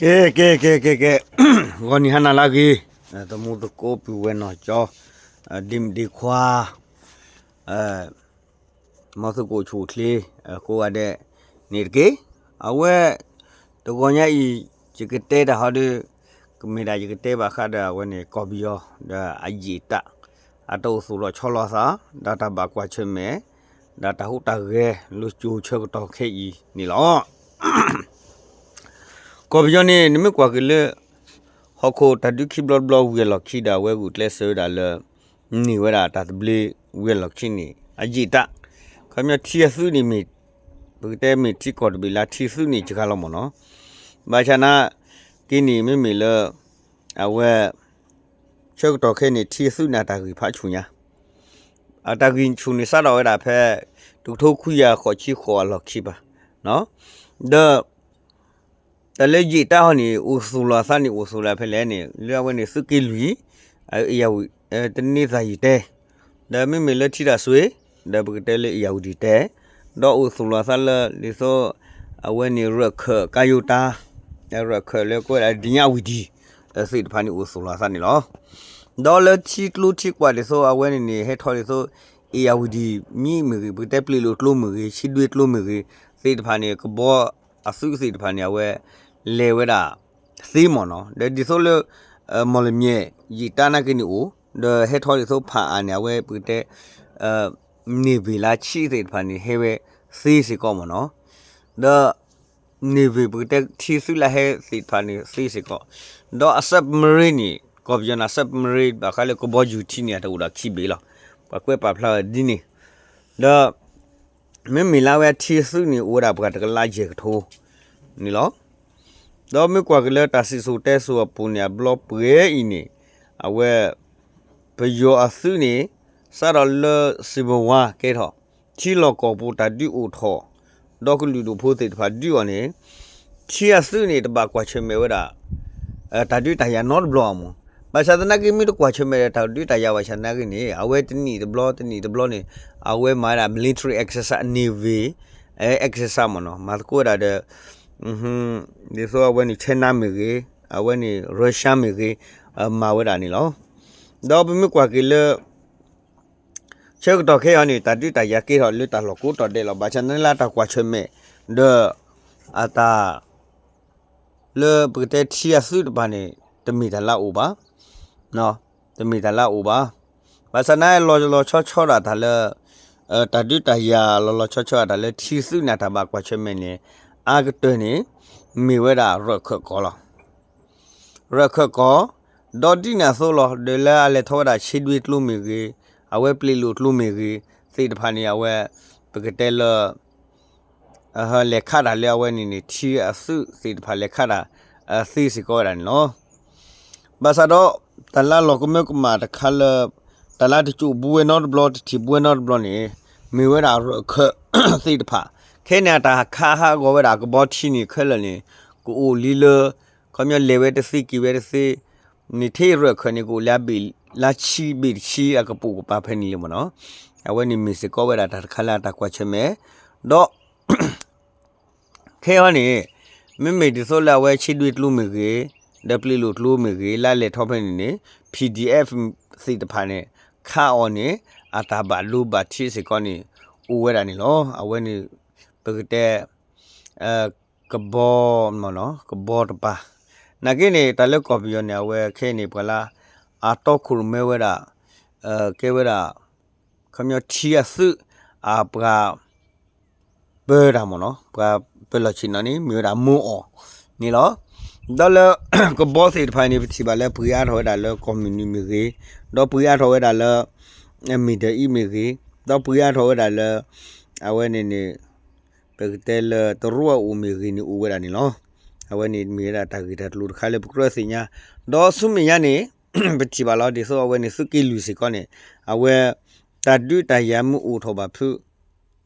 ကဲ ကဲ ကဲ ကဲ ကဲ, ဂီၤနံၤဟါနၤလၢအဂ့ၤ, သမူသကိးပုၢ်ဝဲၢ်နီၢ်ကၠီ, ဒ့မုၣ်ဒ့ခွါ, မီၤသကိးဆူၣ်ချ့, ကိးဂၤဒဲးန့ၣ်တက့ၢ်. အဝဲ တဂီၤညါအံၤ ယကတဲတၢ်ဟီဒီး ကမ့ၢ်ဒၣ်ယကတဲဘၣ်ဃးဒီးအဝဲန့ၣ် ကီၢ်ပယီၤ ဒီးအယံာ်တၢ် အတၢ်အိၣ်သူၣ်လီၤဆီလီၤအသး, ဒီးတၢ်ဘၣ်ကွၢ်ဆၢၣ်မဲာ်, ဒီးတၢ်ဟူးတၢ်ဂဲၤ လၢကၠိဆၢကတီၢ်ခဲအံၤန့ၣ်လီၤ. ကီၢ်ပယီၤန့ၣ် နမ့ၢ်ကွၢ်က့ၤလၢ ဟီၣ်ခိၣ်တၢ်ဒုးခံဘျီတဘျီဝံၤအလီၢ်ခံဒီး အဝဲဂုာ်ကျဲးစၢးဝဲဒၣ်လၢ န့ၢ်ဝဲဒၣ်တၢ်သဘျ့ဝံၤအလီၢ်ခံန့ၣ် အယံာ်တၢ်, ခီပညီထံအသုးန့ၣ်မ့ၢ် ပကတဲမ့ၢ်ထံကီၢ်တဘ့ၣ်လၢထံသုးန့ၣ် စှၤလီၤမ့ၢ်နီၤ. ဘၣ်ဆၣ်နာ်က့န့ၣ် မ့မ့ၢ်လၢ အဝဲ ဆၢကတီၢ်ခဲအံၤန့ၣ် ထံသုးန့ၣ် အတၢ်ဂံၢ်ဖးဆူၣ်ညါ, အတၢ်ဂံၢ်ဆူၣ်န့ၣ် စးထီၣ်ဝဲဒၣ်ဖဲ တကထိခွံကယၤဃိးဆံဃိးအလီၢ်ခံဘၣ်, ဒီး တၢ်လၢယံာ်တၢ်ဟီန့ၣ် အိၣ်သူၣ်လီၤအသးန့ၣ် အိၣ်သူၣ်လီၤဖဲလဲၣ်န့ၣ် လၢအဝဲန့ၣ် သုးက့လွံၢ်, အယဝံ တန့သးယံာ်တဲ, ဒီးမ့မ့ၢ်လၢထံတၢ်ဆွ့, ဒီးပကတဲလၢအယဝံၤဒံၣ်တဲ, ဒီးအိၣ်သူၣ်လီၤအသးလၢ ဒ်သိး အဝဲန့ၣ် ရၢၢ်ခၢၣ်ကါယိတၢ်, ရၢၢ်ခၢၣ်လၢကိးဝဲဒၣ်ဒံၣ်ညါဝံၤဒံၣ် သ့ၣ်တဖၣ်န့ၣ်အိၣ်သူၣ်လီၤအသးန့ၣ်လီၤ. ဒီးလၢထံကျိထံကွာ်ဒ်သိးအဝဲန့ၣ်န့ၣ် ဟဲထီၣ်ဒ်သိး အယဝံၤဒံၣ်မံမ့ၢ်ဂ့ၤ, ပကတဲပျ့ၤလိာ်ကျိမ့ၢ်ဂ့ၤ, ဆံဒွ့ကျိမ့ၢ်ဂ့ၤ, သ့ၣ်တဖၣ်န့ၣ် ကဘီအသုးသ့ၣ်တဖၣ်န့ၣ် အဝဲ လဲၤဝဲဒၣ်သ့မ့ၢ်နီၤ. ဒီးဒ်သိးလၢ မီၢ်လမၠဲၣ် ယံာ်တၢ်နာ်က့န့ၣ်အိၣ်, ဒီးဟဲထီၣ်ဒ်သိးဖးအါန့ၣ် အဝဲပကတဲ န့ၢ်ဘ့ၣ်လါဆံသ့ၣ်တဖၣ်န့ၣ် ဟဲဝဲသ့စ့ၢ်ကီးမ့ၢ်နီၤ. ဒီး န့ၢ်ဘ့ၣ်ပကတဲထံသုးလၢဟဲသ့ၣ်တဖၣ်န့ၣ်သ့စ့ၢ်ကီး, ဒီးအ submarine န့ၣ် ကီၢ်ပယီၤန့ၣ် submarine ဘၣ်ဃးလၢကဘီယူၤထံန့ၣ် အတအိၣ်ဒီးခံဘ့ၣ်လီၤ. ပှၤကွဲးပာ်ဖျါဝဲဒ်န့ၣ်, ဒီး မ့မ့ၢ်လၢအဝဲထံသုးန့ၣ် အိၣ်ဝဲဒၣ်ပှၤတကလးယဲၢ်ကထိန့ၣ်လီၤ. ဒီးမ့ၢ်ကွၢ်က့ၤလၢတၢ်စံၣ်စိၤတဲစိၤအပူၤန့ၣ် အဘျီပှဲၤအံၤန့ၣ် အဝဲ ပယီၤအသုးန့ၣ် စးထီၣ်လၢစံးဘဝါကဲထီၣ် ထံလီၢ်ကီၢ်ပူၤတၢ်ဒုးအိၣ်ထီၣ်, ဒီးကလုာ်ဒူၣ်ဖိသ့ၣ်တဖၣ်ဒုးအီၤန့ၣ် ထံအသုးန့ၣ် တဘၣ်ကွၢ်ဆၢၣ်မဲာ်ဝဲဒၣ် တၢ်ဒုးတၢ်ယၤနီတဘျီအမ့ၢ်. ဘၣ်ဆၣ်သနာ်က့ မ့ၢ်တကွၢ်ဆၢၣ်မဲာ်ဒီးတၢ်ဒုးတၢ်ယၤဘၣ်ဆၣ်သနာ်က့န့ၣ် အဝဲတနံၣ်တဘျီ တနံၣ်တဘျီန့ၣ် အဝဲမၤဝဲဒၣ် military exercise, navy exercise မ့ၢ်နီၤ, မၤသကိးဝဲဒၣ်ဒီး ဒ်သိးအဝဲန့ၣ် China မ့ၢ်ဂ့ၤ, အဝဲန့ၣ် Russia မ့ၢ်ဂ့ၤ, မၤဝဲဒၣ်န့ၣ်လီၤ. ဒီးပမ့ၢ်ကွၢ်က့ၤလၢ ဆၢကတီၢ်ခဲအံၤန့ၣ် တၢ်ဒုးတၢ်ယၤကဲထီၣ်လၢတၢ်လီၢ်ကိးတီၤဒဲးလီၤ. ဘၣ်ဆၣ်သနာ်က့လၢအတၢ်ကွၢ်ဆၢၣ်မဲာ် ဒီး အတၢ် လၢပကတဲထံအသုးတဖၣ်န့ၣ် တမ့ၢ်တၢ်လၢအအိၣ်ဘၣ်, တမ့ၢ်တၢ်လၢအအိၣ်ဘၣ်. ဘၣ်ဆၣ်သနာ်က့ လီၤလီၤဆီဆီဒၣ်တၢ်လၢ တၢ်ဒုးတၢ်ယၤလီၤလီၤဆီဆီဒၣ်တၢ်လၢထံသုးန့ၣ် တၢ်ဘၣ်ကွၢ်ဆၢၣ်မဲာ်န့ၣ် အါကတၢၢ်န့ၣ် မ့ၢ်ဝဲဒၣ်ရၢၢ်ခၢၣ်ကီၢ်လီၤ. ရၢၢ်ခၢၣ်ကီၢ်, ဒီးဒ်န့ၣ်အသိးလီၤ ဒီးလၢအလဲၤထီၣ်ဝဲဒၣ်ဆံဒွ့ကျိမ့ၢ်ဂ့ၤ, အဝဲပျ့ၤလိာ်ကျိမ့ၢ်ဂ့ၤ, သ့ၣ်တဖၣ်န့ၣ် အဝဲ ပကတဲလၢ လဲၤခးတၢ်လၢအဝဲန့ၣ်န့ၣ် ထံအသုးသ့ၣ်တဖၣ်လဲၤခးတၢ် သ့စ့ၢ်ကီးဝဲဒၣ်န့ၣ်လီၤ. ဘၣ်ဆၣ်ဒီး တၢ်လၢအလီၤကမၢကမၣ်တခါလၢ တၢ်လၢတစိၢ်ဘူးဝဲနီတဘျီ တထံၣ်ဘူးဝဲနီတဘျီန့ၣ် မ့ၢ်ဝဲဒၣ်ရၢၢ်ခၢၣ်သ့ၣ်တဖၣ်, ခဲန့ၣ် အတၢ်ခးဟးဂီၤဝဲဒၣ်ကဘီထံန့ၣ်ခဲလၢာ်န့ၣ် ကအိၣ်လံလၢ ခီပညီလဲၤဝဲတသ့က့ၤဝဲတသ့ န့ၣ်ထဲရၢၢ်ခၢၣ်န့ၣ် ကအိၣ်လၢအဘ့ၣ်လါဆံဘ့ၣ်တဆံအကပိာ်ကပၤဖဲန့ၣ်လံမ့ၢ်နီၤ. အဝဲန့ၣ်မ့ၢ်စ့ၢ်ကီးဝဲဒၣ်တၢ်တခါလၢအတၢ်ကွၢ်ဆၢၣ်မဲာ်, ဒီး ခဲအံၤန့ၣ် မ့မ့ၢ်ဒ်သိးလၢအဝဲဆံဒွ့ကျိမ့ၢ်ဂ့ၤ, ဒီးပျ့ၤလိာ်ကျိမ့ၢ်ဂ့ၤ လၢအလဲၤထီၣ်ဖဲန့ၣ်န့ၣ် PDF သ့ၣ်တဖၣ်န့ၣ် ခးအီၤန့ၣ် အတၢ်ဘၣ်ဒိဘၣ်ထံးစ့ၢ်ကီးန့ၣ် အိၣ်ဝဲဒၣ်န့ၣ်လီၤ. အဝဲန့ၣ် ပကတဲ ကဘီ ကဘီတပၤ, နာ်က့န့ၣ် တၢ်လၢကီၢ်ပယီၤန့ၣ် အဝဲခဲအံၤန့ၣ် ပှၤလၢ အတီခိၣ်ရိၣ်မဲဝဲဒၣ် ကဲဝဲဒၣ် ခီပညီထံအသုး အပှၤ ပၢတၢ်မ့ၢ်နီၤ ပှၤပၢလီၢ်ဆ့ၣ်နီၤန့ၣ် မ့ၢ်ဝဲဒၣ်မိၢ်အီၣ်န့ၣ်လီၤ. ဒီးလၢ ကဘီသ့ၣ်တဖၣ်န့ၣ် ပထံၣ်ဘၣ်လၢပှ့ၤအါထီၣ်ဝဲဒၣ်လၢကီၢ်မုၢ်နုာ်မ့ၢ်ဂ့ၤ, ဒီးပှ့ၤအါထီၣ်ဝဲဒၣ်လၢ Middle East မ့ၢ်ဂ့ၤ, ဒီးပှ့ၤအါထီၣ်ဝဲဒၣ်လၢ အဝဲန့ၣ်န့ၣ် ပကတဲလၢတရူးအအိၣ်မ့ၢ်ဂ့ၤန့ၣ်အိၣ်ဝဲဒၣ်န့ၣ်လီၤ. အဝဲန့ၣ်မ့ၢ်ဝဲဒၣ်တၢ်ဂ့ၢ်တၢ်ကျိၤတခါလၢပကြၢးသ့ၣ်ညါ, ဒီးဆူမဲာ်ညါန့ၣ် ပထံၣ်ဘၣ်လီၤ ဒ်သိးအဝဲန့ၣ်သုးက့လွံၢ်စ့ၢ်ကီးန့ၣ် အဝဲ တၢ်ဒုးတၢ်ယၤမ့ၢ်အိၣ်ထီၣ်ဘၣ်ဖုး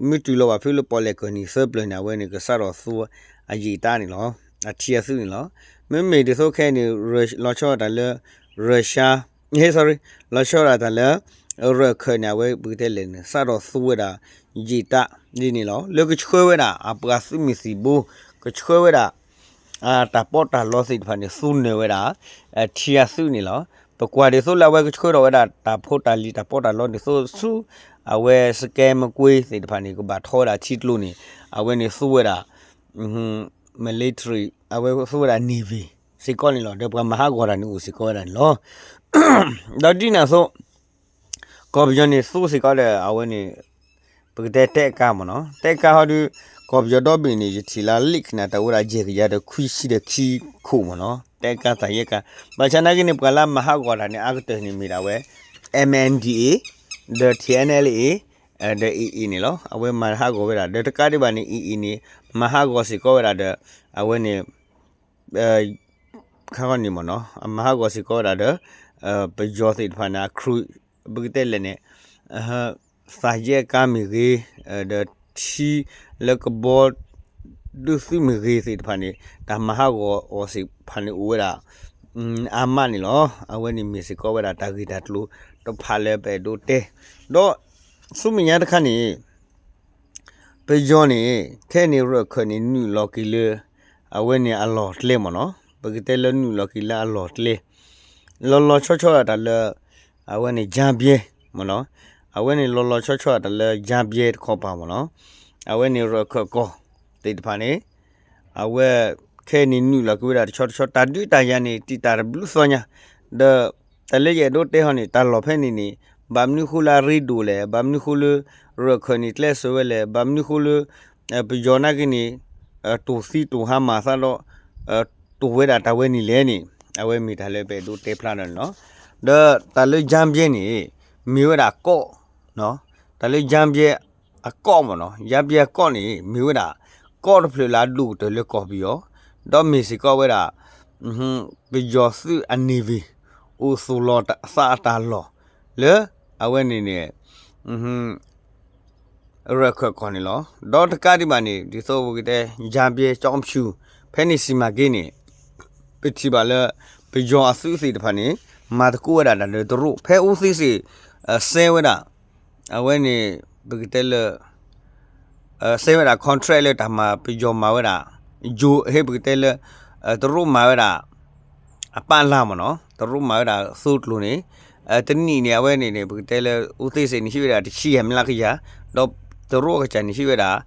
မ့ၢ်တုၤလီၤဘၣ်ဖုးလၢပီၣ်လဲၣ်ကၢၢ်နံၣ်သၢပျၢၤန့ၣ် အဝဲန့ၣ်ကစးထီၣ်သူအယံာ်တၢ်န့ၣ်လီၤ. အထံအသုးန့ၣ်လီၤ. မ့မ့ၢ်ဒ်သိးခဲအံၤန့ၣ် လီၤဆီဒၣ်တၢ်လၢ Russia, sorry, လီၤဆီဒၣ်တၢ်လၢ ရၢၢ်ခၢၣ်န့ၣ် အဝဲပကတဲလဲၣ်န့ၣ် စးထီၣ်သူဝဲဒၣ်ယံာ်တၢ်ဒ်န့ၣ်လီၤ. လၢကဆှၢဝဲဒၣ်အပှၤသုးမုၢ်သံၣ်ဘိ ကဆှၢဝဲဒၣ် တၢ်ပီးတၢ်လီသ့ၣ်တဖၣ်န့ၣ် သူနၢၤဝဲဒၣ် ထံအသုးန့ၣ်လီၤ. ပကွၢ်ဒ်သိးလၢအဝဲကဆှၢထီၣ်ဝဲဒၣ်တၢ်ဖိတၢ်လံၤတၢ်ပီးတၢ်လီန့ၣ် သိးဆူ အဝဲ scam ကွ့သ့ၣ်တဖၣ်န့ၣ် ကဘၣ်ထီဝဲဒၣ်ထံကျိန့ၣ် အဝဲန့ၣ်သူဝဲဒၣ် military အဝဲသူဝဲဒၣ် navy စ့ၢ်ကီးန့ၣ်လီၤ. ဒီးပှၤမၤဟးဂီၤတၢ်န့ၣ်အိၣ်စ့ၢ်ကီးဝဲဒၣ်န့ၣ်လီၤ. ဒီးဒ်န့ၣ်အသိး ကီၢ်ပယီၤန့ၣ်သူစ့ၢ်ကီးဒီး အဝဲန့ၣ် ပကတဲတဲကါမ့ၢ်နီၤ, တဲကါဟီဒုး ကီၢ်ပယီၤဒီဘ့ၣ်န့ၣ် ယထံၣ်လၢ လံာ်ကနၣ် တၢ်အိၣ်ဝဲဒၣ်ယဲၢ်ကယၤဒီးခွံဆံဒီးခံခိၣ်မ့ၢ်နီၤ, တဲကါတၢ်ယဲၢ်ကါ. ဘၣ်ဆၣ်နာ်က့န့ၣ် ပှၤလၢမၤဟးဂီၤတၢ်န့ၣ် အါကတၢၢ်န့ၣ်မ့ၢ်ဒၣ်ဝဲ MNDAA ဒီး TNLA ဒီး AA န့ၣ်လီၤ. အဝဲမၤဟးဂီၤဝဲဒၣ် ဒီးတကးဒံးဘၣ်န့ၣ် AA န့ၣ် မၤဟးဂီၤစ့ၢ်ကီးဝဲဒၣ်ဒီး အဝဲန့ၣ် ခါခီန့ၣ်မ့ၢ်နီၤ အမၤဟးဂီၤစ့ၢ်ကီးဝဲဒၣ်ဒီး ပယီၤသ့ၣ်တဖၣ်န့ၣ် အ crew ပကတဲလဲၣ်န့ၣ် သၢ်ယဲၢ်ကါမ့ၢ်ဂ့ၤ ဒီးထံလၢကဘီ ဒုးသုးမ့ၢ်ဂ့ၤသ့ၣ်တဖၣ်န့ၣ် တၢ်မၤဟးဂီၤအီၤသ့ၣ်တဖၣ်န့ၣ်အိၣ်ဝဲဒၣ် အါမးန့ၣ်လီၤ. အဝဲန့ၣ်မ့ၢ်စ့ၢ်ကီးဝဲဒၣ်တၢ်ဂ့ၢ်တၢ်ကျိၤတဖၣ်လၢပအဲၣ်ဒိးတဲ ဒီးဆူမဲာ်ညါတခါန့ၣ် ပယီၤန့ၣ် ခဲအံၤန့ၣ် ရၢၢ်ခၢၣ်န့ၣ် နုာ်လီၤက့ၤလၢ အဝဲန့ၣ်အလီၢ်ကျဲမ့ၢ်နီၤ, ပကတဲလၢနုာ်လီၤက့ၤလၢအလီၢ်ကျဲ လီၤလီၤဆီဆီဒၣ်တၢ်လၢ အဝဲန့ၣ် ကၠါဘျဲ မ့ၢ်နီၤ, အဝဲန့ၣ်လီၤလီၤဆီဆီဒၣ်တၢ်လၢ ကၠါဘျဲ တခီပၤမ့ၢ်နီၤ, အဝဲန့ၣ်ရၢၢ်ခၢၣ်ကီၢ်သ့ၣ်တဖၣ်န့ၣ် အဝဲ ခဲအံၤန့ၣ် နုာ်လီၤက့ၤဝဲဒၣ်တဆီတဆီ တၢ်ဒုးတၢ်ယၤန့ၣ် တံာ်တာ်တဘျုးသီညါ, ဒီး တၢ်လၢယအဲၣ်ဒိးတဲဟီန့ၣ် တၢ်လီၢ်ဖဲန့ၣ်န့ၣ် ဘၣ်မနုၤဃိလၢအရ့ဒိၣ်လဲၣ်, ဘၣ်မနုၤဃိလၢ ရၢၢ်ခၢၣ်န့ၣ် ကျဲးစၢးဝဲလဲၣ်, ဘၣ်မနုၤဃိလၢ ပယီၤနာ်က့န့ၣ် တိၢ်သံတိၢ်ဟါမၢ်သးဒီး တိၢ်ဝဲဒၣ်တၢ်ဝဲန့ၣ်လဲၣ်န့ၣ် အဝဲမ့ၢ်တၢ်လၢပအဲၣ်ဒိးတဲဖျါထီၣ်န့ၣ်လီၤ. ဒီးတၢ်လၢ ကၠါဘျဲ န့ၣ် မ့ၢ်ဝဲဒၣ်ကီၢ် တၢ်လၢ ကၠါဘျဲ အကီၢ်မ့ၢ်နီၤ, ကၠါဘျဲ အကီၢ်န့ၣ် မ့ၢ်ဝဲဒၣ် ကီၢ်တဖျၢၣ်လၢအဒိၣ်ကတၢၢ်လၢကီၢ်ပယီၤ, ဒီးမ့ၢ်စ့ၢ်ကီးဝဲဒၣ် ပယီၤသုးအ navy အိၣ်သူၣ်လီၤသးအတၢ်လီၢ် လၢ အဝဲန့ၣ်န့ၣ် ရၢၢ်ခၢၣ်ကီၢ်န့ၣ်လီၤ. ဒီးတကးဒံးဘၣ်န့ၣ် ဒ်သိးပကတဲ ကၠါဘျဲ ကၠီဖၠူၣ် ဖဲန့ၣ်စံးမၤက့န့ၣ် ပထံၣ်ဘၣ်လၢ ပယီၤအသုးသ့ၣ်တဖၣ်န့ၣ် မၤသကိးဝဲဒၣ်တၢ်ဒီးတရူး ဖဲအူသ့စ့ၣ် စဲဝဲဒၣ် အဝဲန့ၣ် ပကတဲလၢ စဲဝဲဒၣ် contract လၢတၢ်မၤပယီၤမၤဝဲဒၣ် ယိၤ ဟ့ၣ်ပကတဲလၢ တရူးမၤဝဲဒၣ် အပာ်လၢ်မ့ၢ်နီၤ, တရူးမၤဝဲဒၣ်သိကျိၤန့ၣ် တနံၣ်န့ၣ် အဝဲန့ၣ်န့ၣ် ပကတဲလၢ အူသ့စ့ၣ်န့ၣ် ဟံးဝဲဒၣ်တဆံယဲၢ်မျးကယၤ, ဒီးတရူးအကစၢ်န့ၣ် ဟံးဝဲဒၣ်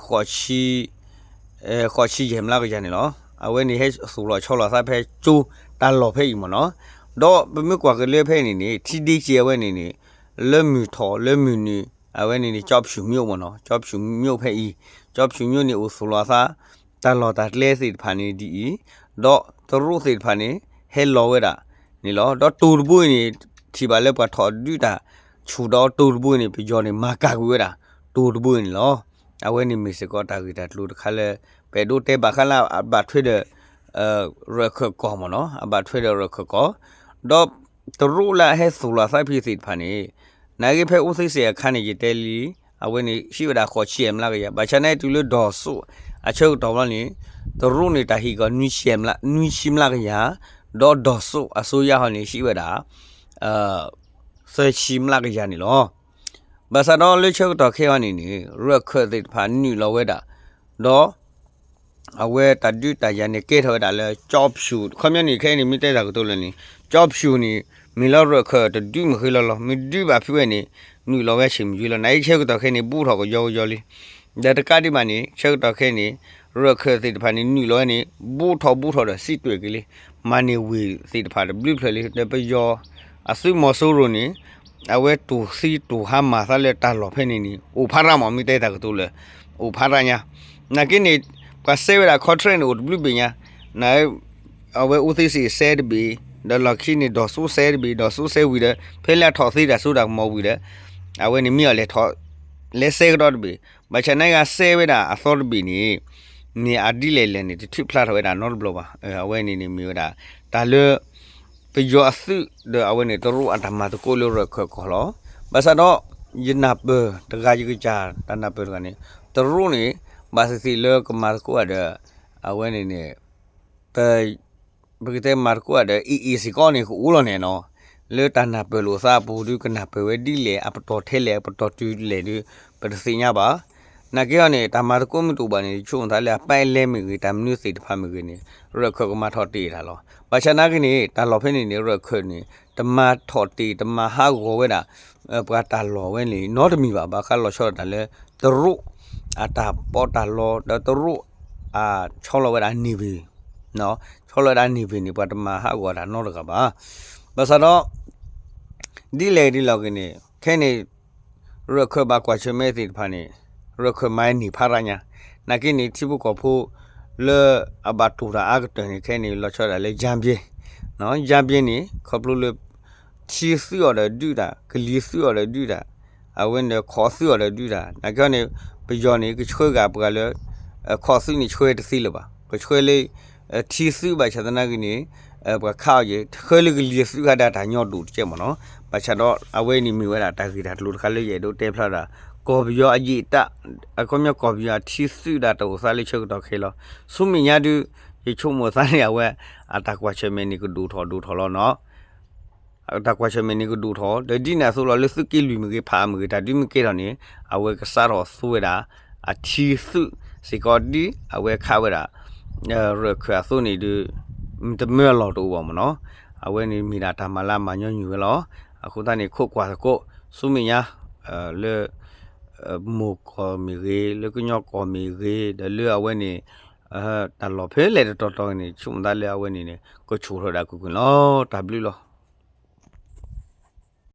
ဃိးဆံယဲၢ်မျးကယၤန့ၣ်လီၤ. အဝဲန့ၣ်ဟဲသူၣ်လီၤဆီလီၤသးဖဲကၠိတၢ်လီၢ်ဖဲအံၤမ့ၢ်နီၤ, ဒီးပမ့ၢ်ကွၢ်က့ၤလၢဖဲအံၤန့ၣ်န့ၣ် ထံဒ့က့ၤအဝဲန့ၣ်န့ၣ် လၢမုၢ်ထီၣ်လၢမုၢ်နုာ် အဝဲန့ၣ်န့ၣ် ကၠီဖၠူၣ်မျိၣ်မ့ၢ်နီၤ, ကၠီဖၠူၣ်မျိၣ်ဖဲအံၤ, ကၠီဖၠူၣ်မျိၣ်န့ၣ် အိၣ်သူၣ်လီၤသး တၢ်လီၢ်တၢ်ကျဲသ့ၣ်တဖၣ်န့ၣ်ဒ်အံၤ, ဒီးတရူးသ့ၣ်တဖၣ်န့ၣ် ဟဲလီၤဝဲဒၣ်န့ၣ်လီၤ. ဒီးတိၤတဘိအံၤန့ၣ် ထံၣ်ဘၣ်လၢပှၤထီၣ်ဒုးတၢ်ဆူၣ်ဒီးတိၤတဘိအံၤန့ၣ် ပယီၤန့ၣ် မၤကၤကွံာ်ဝဲဒၣ် တိၤတဘိအံၤန့ၣ်လီၤ. အဝဲန့ၣ်မ့ၢ်စ့ၢ်ကီးတၢ်ဂ့ၢ်တၢ်ကျိၤတခါလၢ ပအဲၣ်ဒိးတဲဘၣ်ဃးလၢအဘၣ်ထွဲဒီး ရၢၢ်ခၢၣ်ကီၢ်မ့ၢ်နီၤ, အဘၣ်ထွဲဒီးရၢၢ်ခၢၣ်ကီၢ်, ဒီးတရူးလၢအဟဲသူၣ်လီၤသးဖဲသ့ၣ်တဖၣ်န့ၣ် နာ်က့ဖဲအူသ့စ့ၣ်အခါန့ၣ် ယတဲလံ အဝဲန့ၣ် ဟံးဝဲဒၣ်ဃိးဆံယဲၢ်မျးကယၤ, ဘၣ်ဆၣ်နာ်က့တုၤလၢဒီၢ်စိအဆၢကတီၢ်ဘျီန့ၣ် တရူးန့ၣ်တၢ်ဟံးကီး နွံဆံမျးကယၤ, ဒီးဒီၢ်စိအစိယါဟီန့ၣ် ဟံးဝဲဒၣ် သၢဆံမျးကယၤန့ၣ်လီၤ. ဘၣ်ဆၣ်ဒီးလၢဆၢကတီၢ်ခဲအံၤန့ၣ်န့ၣ် ရၢၢ်ခၢၣ်သ့ၣ်တဖၣ်နုာ်လီၤဝဲဒၣ်, ဒီး အဝဲတၢ်ဒုးတၢ်ယၤန့ၣ် ကဲထီၣ်ဝဲဒၣ်လၢကၠီဖၠူၣ်, ခီပညီန့ၣ် ခဲအံၤန့ၣ် မ့ၢ်တဲတၢ်ကတိၤလၢာ်န့ၣ် ကၠီဖၠူၣ်န့ၣ် မ့ၢ်လၢရၢၢ်ခၢၣ်တဒုမ့ၢ်ဃ့လီၤလီၤ, မ့ၢ်ဒုးဘၣ်ဖုးဝဲန့ၣ် နုာ်လီၤဝဲဆ့ၣ်မုၢ်ယုလီၤ. နာ်က့ဆၢကတီၢ်ခဲအံၤန့ၣ် ဘူးထီၣ်ကယီကယီလံ. ဒီးတကးဒံးဘၣ်န့ၣ် ဆၢကတီၢ်ခဲအံၤန့ၣ် ရၢၢ်ခၢၣ်သ့ၣ်တဖၣ်န့ၣ် နုာ်လီၤဝဲန့ၣ် ဘူးထီၣ်ဘူးထီၣ်ဒီးစံးတွဲၣ်က့ၤလံ, မၤန့ၢ်ဝ့ၢ်သ့ၣ်တဖၣ်တဘျုးဖျၢၣ်လံ. ဒီးပယီၤအသုးမီၤစိရိၤန့ၣ် အဝဲတိၢ်သံတိၢ်ဟါမၢ်သးလၢတၢ်လီၢ်ဖဲန့ၣ်န့ၣ် အိၣ်ဖးရၣ်မး မ့ၢ်တဲတၢ်ကတိၤလၢာ် အိၣ်ဖးရၣ်ညါ. နာ်က့န့ၣ် ပှၤစဲဝဲဒၣ် contract န့ၣ် အိၣ်တဘျုးဘ့ၣ်ညါ, န အဝဲအူသ့စ့ၣ်စဲတဘ့ၣ်, ဒီးလီၢ်ခံန့ၣ် ဒီၢ်စိစဲတဘ့ၣ်, ဒီၢ်စိစဲဝံၤဒီး ဖဲလၢအထီၣ်သ့တၢ်စိတၢ်ကမီၤဝံၤဒီး အဝဲန့ၣ်မ့ၢ်အီၤလဲၤထီၣ် လဲၤစဲကဒီးတဘ့ၣ်, ဘၣ်ဆၣ်နာ်က့စဲဝဲဒၣ်အသီတဘ့ၣ်န့ၣ် မ့ၢ်အဒ်လဲၣ်လဲၣ်န့ၣ် တထုးဖျါထီၣ်ဝဲဒၣ်နီတဘျီဘၣ်. အဝဲန့ၣ်န့ၣ်မ့ၢ်ဝဲဒၣ် တၢ်လၢ ပယီၤအသုးဒီးအဝဲန့ၣ်တရူးအတၢ်မၤသကိးလၢရၢၢ်ခၢၣ်ကီၢ်လီၤ. ဘၣ်ဆၣ်ဒီး ယနၢ်ပၢၢ်တဂၤယကစၢ်တၢ်နၢ်ပၢၢ်တဂၤန့ၣ် တရူးန့ၣ် ဘၣ်သ့ၣ်သ့ၣ်လၢကမၤသကိးဧါဒီး အဝဲန့ၣ်န့ၣ် ပ ပကတဲမၤသကိးဧါဒီး အ့ၣ်အ့ၣ်စ့ၢ်ကီးန့ၣ် ကအိၣ်လီၤန့ၣ်နီၤ, လၢတၢ်နၢ်ပၢၢ်လိာ်သးအပူၤဒုး ကနၢ်ပၢၢ်ဝဲဒ်လဲၣ် အပတီၢ်ထဲလဲၣ် အပတီၢ်တုၤလဲၣ်ဒုး ပတသ့ၣ်ညါဘၣ်. နာ်က့အီၤန့ၣ် တၢ်မၤသကိးမုၢ်တအိၣ်ဘၣ်န့ၣ် ဆိကမိၣ်သးလၢအပဲလဲမ့ၢ်ဂ့ၤ တၢ်မနုၤသ့ၣ်တဖၣ်မ့ၢ်ဂ့ၤန့ၣ် ရၢၢ်ခၢၣ်ကမၤထီၣ်တ့ၢ်တၢ်လီၤ. ဘၣ်ဆၣ်နာ်က့န့ၣ် တၢ်လီၢ်ဖဲန့ၣ်န့ၣ် ရၢၢ်ခၢၣ်န့ၣ် တမၤထီၣ်တ့ၢ် တမၤဟးဂီၤဝဲဒၣ် ပှၤတၢ်လီၢ်ဝဲန့ၣ် နီတမံၤဘၣ်. ဘၣ်ဃးလီၤဆီဒၣ်တၢ်လၢ တရူး အတၢ်ပီးတၢ်လီ ဒီးတရူး အဆီလီၤဝဲဒၣ်န့ၢ်ဘ့ၣ် ဆီလီၤဝဲဒၣ်န့ၢ်ဘ့ၣ်န့ၣ် ပှၤတမၤဟးဂီၤတၢ်နီတဂၤဘၣ်. ဘၣ်ဆၣ်ဒီး ဒ်လဲၣ်ဒ်လဲၣ်ဂ့ၤန့ၣ် ခဲန့ၣ် ရၢၢ်ခၢၣ်ဘၣ်ကွၢ်ဆၢၣ်မဲာ်သ့ၣ်တဖၣ်န့ၣ် ရၢၢ်ခၢၣ်မၤန့ၢ်ဖးရါညါ, နာ်က့န့ၣ် ထံဖိကီၢ်ဖိ လၢအဘၣ်တူၢ်တၢ်အါကတၢၢ်န့ၣ် ခဲန့ၣ် လီၤဆီဒၣ်လၢ ယါဘျ့, ယါဘျ့န့ၣ် ခီဖျိလၢ ထံသုးအီၤဒီးဒုးတၢ်, ကလံၤသုးအီၤဒီးဒုးတၢ်, အဝဲန့ၣ်ခိးသုးအီၤဒီးဒုးတၢ်, နာ်က့န့ၣ် ပယီၤန့ၣ် ကဆှၢဂၤပှၤလၢ ခိးသုးန့ၣ်ဆှၢတသ့လၢၤဘၣ်, ကဆှၢလၢ ထံသုးဘၣ်ဆၣ်သနာ်က့န့ၣ် ပှၤခးအီၤယဲၢ် ဆှၢလၢကလံၤသုးခါဒၣ်တၢ်ညီဒိၣ်တကဲမ့ၢ်နီၤ. ဘၣ်ဆၣ်ဒီးအဝဲန့ၣ်မ့ၢ်ဝဲဒၣ်တၢ်ဂ့ၢ်တၢ်ကျိၤတခါလၢယအဲၣ်ဒိးတဲဖျါဒၣ် ကီၢ်ပယီၤအယံာ်တၢ် အခီပညီကီၢ်ပယီၤအထံသုးဒၣ်တအိၣ်သးလၢဆၢကတီၢ်ခဲအံၤလီၤ. ဆူမဲာ်ညါဒုး ယဆိကမိၣ်သးန့ၣ် အဝဲအတၢ်ကွၢ်ဆၢၣ်မဲာ်န့ၣ်ကဒိၣ်ထီၣ်ဒိၣ်ထီၣ်လီၤနီၤ. တၢ်ကွၢ်ဆၢၣ်မဲာ်န့ၣ်ကဒိၣ်ထီၣ် ဒီးဒ်န့ၣ်အသိးလီၤ လၢသုးက့လွံၢ်မ့ၢ်ဂ့ၤ ဖးအါမ့ၢ်ဂ့ၤ တၢ်ဒုးမ့ၢ်ကဲထီၣ်န့ၣ် အဝဲကစးထီၣ်သူဝဲဒၣ် အထံသုးစ့ၢ်ကီးဒ်အဝဲခးဝဲဒၣ် ရၢၢ်ခၢၣ်အသိးန့ၣ်ဒီး တမၢအလီၢ်တအိၣ်ဘၣ်မ့ၢ်နီၤ. အဝဲန့ၣ်မ့ၢ်ဒၣ်တၢ်မၤလၢအမၤညီနုၢ်ဝဲလီၤ. အဃိသတးန့ၣ် ခိးကွၢ်သကိး ဆူမဲာ်ညါ လၢ မိၢ်ကီၢ်မ့ၢ်ဂ့ၤ လၢကညီကီၢ်မ့ၢ်ဂ့ၤ ဒီးလၢအဝဲန့ၣ် တၢ်လီၢ်ဖဲလဲၣ်တတီၤတီၤန့ၣ် ဆိကမိၣ်သးလၢအဝဲန့ၣ်န့ၣ် ကဆူၣ်ထီၣ်ဒၣ်ကွ့ၢ်ကွ့ၢ်လီၤ. တၢ်ဘျုးလီၤ.